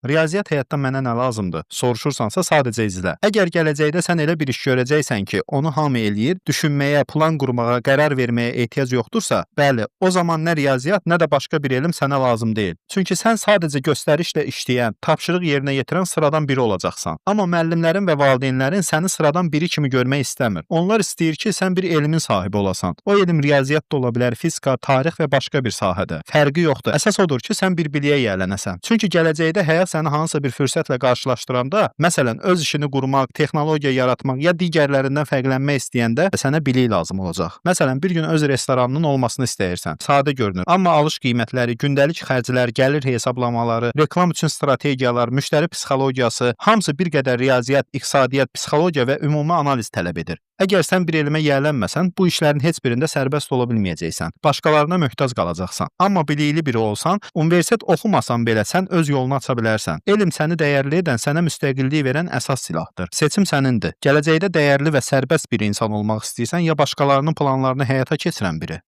Riyaziyyat həyatda mənə nə lazımdır? Soruşursansa, sadəcə izlə. Əgər gələcəkdə sən elə bir iş görəcəksən ki, onu hamı eləyir, düşünməyə, plan qurmağa, qərar verməyə ehtiyac yoxdursa, bəli, o zaman nə riyaziyyat, nə də başqa bir elm sənə lazım deyil. Çünki sən sadəcə göstərişlə işləyən, tapşırıq yerinə yetirən sıradan biri olacaqsan. Amma müəllimlərin və valideynlərin səni sıradan biri kimi görmək istəmir. Onlar istəyir ki, sən bir elmin sahibi olasan. O elm riyaziyyat da ola bilər, fizika, tarix və başqa bir sahədə. Fərqi yoxdur. Əsas odur ki, sən bir biliyə yiyələnəsən. Çünki gələcəkdə həyat səni hansısa bir fürsətlə qarşılaşdıranda, məsələn, öz işini qurmaq, texnologiya yaratmaq ya digərlərindən fərqlənmək istəyəndə sənə bilik lazım olacaq. Məsələn, bir gün öz restoranının olmasını istəyirsən. Sadə görünür. Amma alış qiymətləri, gündəlik xərclər, gəlir hesablamaları, reklam üçün strategiyalar, müştəri psixologiyası, hamısı bir qədər riyaziyyat, iqtisadiyyat, psixologiya və ümumi analiz tələb edir. Əgər sən bir elmə yiyələnməsən, bu işlərin heç birində sərbəst ola bilməyəcəksən. Başqalarına möhtac qalacaqsan. Amma bilikli biri olsan, universitet oxumasan belə sən öz yolunu aça bilərsən. Elm səni dəyərli edən, sənə müstəqillik verən əsas silahdır. Seçim sənindir. Gələcəkdə dəyərli və sərbəst bir insan olmaq istəyirsən ya başqalarının planlarını həyata keçirən biri?